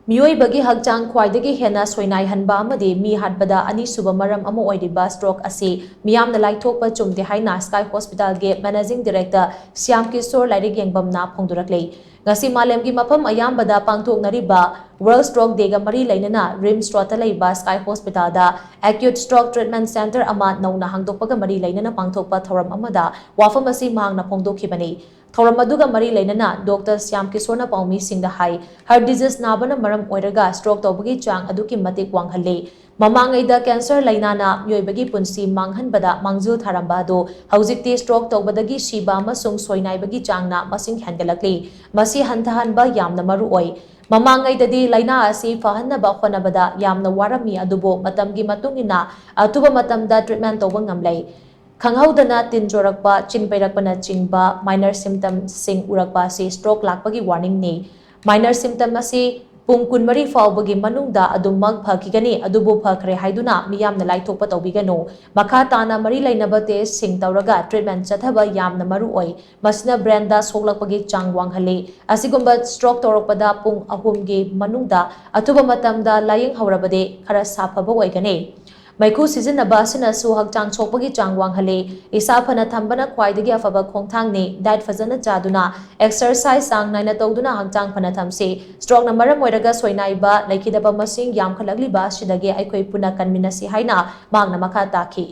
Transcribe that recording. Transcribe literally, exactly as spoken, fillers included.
ꯃꯤꯑꯣꯏꯕꯒꯤ ꯍꯛꯆꯥꯡ ꯈ꯭ꯋꯥꯏꯗꯒꯤ ꯍꯦꯟꯅ ꯁꯣꯏꯅꯥꯏꯍꯟꯕ ꯑꯃꯗꯤ ꯃꯤ ꯍꯥꯠꯄꯗ ꯑꯅꯤꯁꯨꯕ ꯃꯔꯝ ꯑꯃ ꯑꯣꯏꯔꯤꯕ stroke ꯑꯁꯤ ꯃꯤꯌꯥꯝꯅ ꯂꯥꯏꯊꯣꯛꯄ ꯆꯨꯝꯗꯦ ꯍꯥꯏꯅ Sky Hospitalꯒꯤ Managing Director Shyam Kishore ꯂꯥꯏꯔꯤꯛ ꯌꯦꯡꯐꯝꯅ ꯐꯣꯡꯗꯣꯔꯛꯂꯤ꯫ ꯉꯁꯤ ꯃꯥꯂꯦꯝꯒꯤ ꯃꯐꯝ ꯑꯌꯥꯝꯕꯗ ꯄꯥꯡꯊꯣꯛꯅꯔꯤꯕ World Stroke Dayꯒ ꯃꯔꯤ ꯂꯩꯅꯅ RIMS Roadꯇ ꯂꯩꯕ Sky Hospitalꯗ Acute Stroke Treatment Center ꯑꯃ ꯅꯧꯅ ꯍꯥꯡꯗꯣꯛꯄꯒ ꯃꯔꯤ ꯂꯩꯅꯅ ꯄꯥꯡꯊꯣꯛꯄ ꯊꯧꯔꯝ ꯑꯃꯗ ꯋꯥꯐꯝ ꯑꯁꯤ ꯃꯍꯥꯛꯅ ꯐꯣꯡꯗꯣꯛꯈꯤꯕꯅꯤ꯫ ꯊꯧꯔꯝ ꯑꯗꯨꯒ ꯃꯔꯤ ꯂꯩꯅꯅ Doctor ꯁ꯭ꯌꯥꯝ ꯀꯤꯁꯣꯔꯅ ꯄꯥꯎꯃꯤꯁꯤꯡꯗ ꯍꯥꯏ, heart disease ꯅꯥꯕꯅ ꯃꯔꯝ ꯑꯣꯏꯔꯒ stroke ꯇꯧꯕꯒꯤ ꯆꯥꯡ ꯑꯗꯨꯛꯀꯤ ꯃꯇꯤꯛ ꯋꯥꯡꯍꯜꯂꯤ꯫ ꯃꯃꯥꯡꯉꯩꯗ cancer ꯂꯥꯏꯅꯥꯅ ꯃꯤꯑꯣꯏꯕꯒꯤ ꯄꯨꯟꯁꯤ ꯃꯥꯡꯍꯟꯕꯗ ꯃꯥꯡꯖꯤꯜ ꯊꯥꯔꯝꯕ ꯑꯗꯨ ꯍꯧꯖꯤꯛꯇꯤ stroke ꯇꯧꯕꯗꯒꯤ ꯁꯤꯕ ꯑꯃꯁꯨꯡ ꯁꯣꯏꯅꯥꯏꯕꯒꯤ ꯆꯥꯡꯅ ꯃꯁꯤꯡ ꯍꯦꯟꯒꯠꯂꯛꯂꯤ꯫ ꯃꯁꯤ ꯍꯟꯊꯍꯟꯕ ꯌꯥꯝꯅ ꯃꯔꯨ ꯑꯣꯏ꯫ ꯃꯃꯥꯡꯉꯩꯗꯗꯤ ꯂꯥꯏꯅꯥ ꯑꯁꯤ ꯐꯍꯟꯅꯕ ꯍꯣꯠꯅꯕꯗ ꯌꯥꯝꯅ ꯋꯥꯔꯝꯃꯤ, ꯑꯗꯨꯕꯨ ꯃꯇꯝꯒꯤ ꯃꯇꯨꯡ ꯏꯟꯅ ꯑꯊꯨꯕ ꯃꯇꯝꯗ treatment ꯇꯧꯕ ꯉꯝꯂꯦ꯫ ꯈꯪꯍꯧꯗꯅ ꯇꯤꯟ ꯆꯣꯔꯛꯄ, ꯆꯤꯟ ꯄꯩꯔꯛꯄꯅꯆꯤꯡꯕ minor symptomꯁꯤꯡ ꯎꯔꯛꯄ ꯑꯁꯤ stroke ꯂꯥꯛꯄꯒꯤ warningꯅꯤ꯫ Minor symptom ꯑꯁꯤ ꯄꯨꯡ ꯀꯨꯟꯃꯔꯤ ꯐꯥꯎꯕꯒꯤ ꯃꯅꯨꯡꯗ ꯑꯗꯨꯃꯛ ꯐꯈꯤꯒꯅꯤ, ꯑꯗꯨꯕꯨ ꯐꯈ꯭ꯔꯦ ꯍꯥꯏꯗꯨꯅ ꯃꯤꯌꯥꯝꯅ ꯂꯥꯏꯊꯣꯛꯄ ꯇꯧꯕꯤꯒꯅꯨ꯫ ꯃꯈꯥ ꯇꯥꯅ ꯃꯔꯤ ꯂꯩꯅꯕ testꯁꯤꯡ ꯇꯧꯔꯒ treatment ꯆꯠꯊꯕ ꯌꯥꯝꯅ ꯃꯔꯨ ꯑꯣꯏ꯫ ꯃꯁꯤꯅ brainꯗ ꯁꯣꯛꯂꯛꯄꯒꯤ ꯆꯥꯡ ꯋꯥꯡꯍꯜꯂꯤ꯫ ꯑꯁꯤꯒꯨꯝꯕ stroke ꯇꯧꯔꯛꯄꯗ ꯄꯨꯡ ꯑꯍꯨꯝꯒꯤ ꯃꯅꯨꯡꯗ ꯑꯊꯨꯕ ꯃꯇꯝꯗ ꯂꯥꯌꯦꯡꯍꯧꯔꯕꯗꯤ ꯈꯔ ꯁꯥꯐꯕ ꯑꯣꯏꯒꯅꯤ꯫ ꯃꯩꯈꯨ ꯁꯤꯖꯤꯟꯅꯕ ꯑꯁꯤꯅꯁꯨ ꯍꯛꯆꯥꯡ ꯁꯣꯛꯄꯒꯤ ꯆꯥꯡ ꯋꯥꯡꯍꯜꯂꯤ꯫ ꯏꯁꯥ ꯐꯅ ꯊꯝꯕꯅ ꯈ꯭ꯋꯥꯏꯗꯒꯤ ꯑꯐꯕ ꯈꯣꯡꯊꯥꯡꯅꯤ꯫ Diet ꯐꯖꯅ ꯆꯥꯗꯨꯅ, exercise ꯆꯥꯡ ꯅꯥꯏꯅ ꯇꯧꯗꯨꯅ ꯍꯛꯆꯥꯡ ꯐꯅ ꯊꯝꯁꯤ꯫ Strokeꯅ ꯃꯔꯝ ꯑꯣꯏꯔꯒ ꯁꯣꯏꯅꯥꯏꯕ ꯂꯩꯈꯤꯗꯕ ꯃꯁꯤꯡ ꯌꯥꯝꯈꯠꯂꯛꯂꯤꯕ ꯑꯁꯤꯗꯒꯤ ꯑꯩꯈꯣꯏ ꯄꯨꯟꯅ ꯀꯟꯃꯤꯟꯅꯁꯤ ꯍꯥꯏꯅ ꯃꯍꯥꯛꯅ ꯃꯈꯥ ꯇꯥꯈꯤ꯫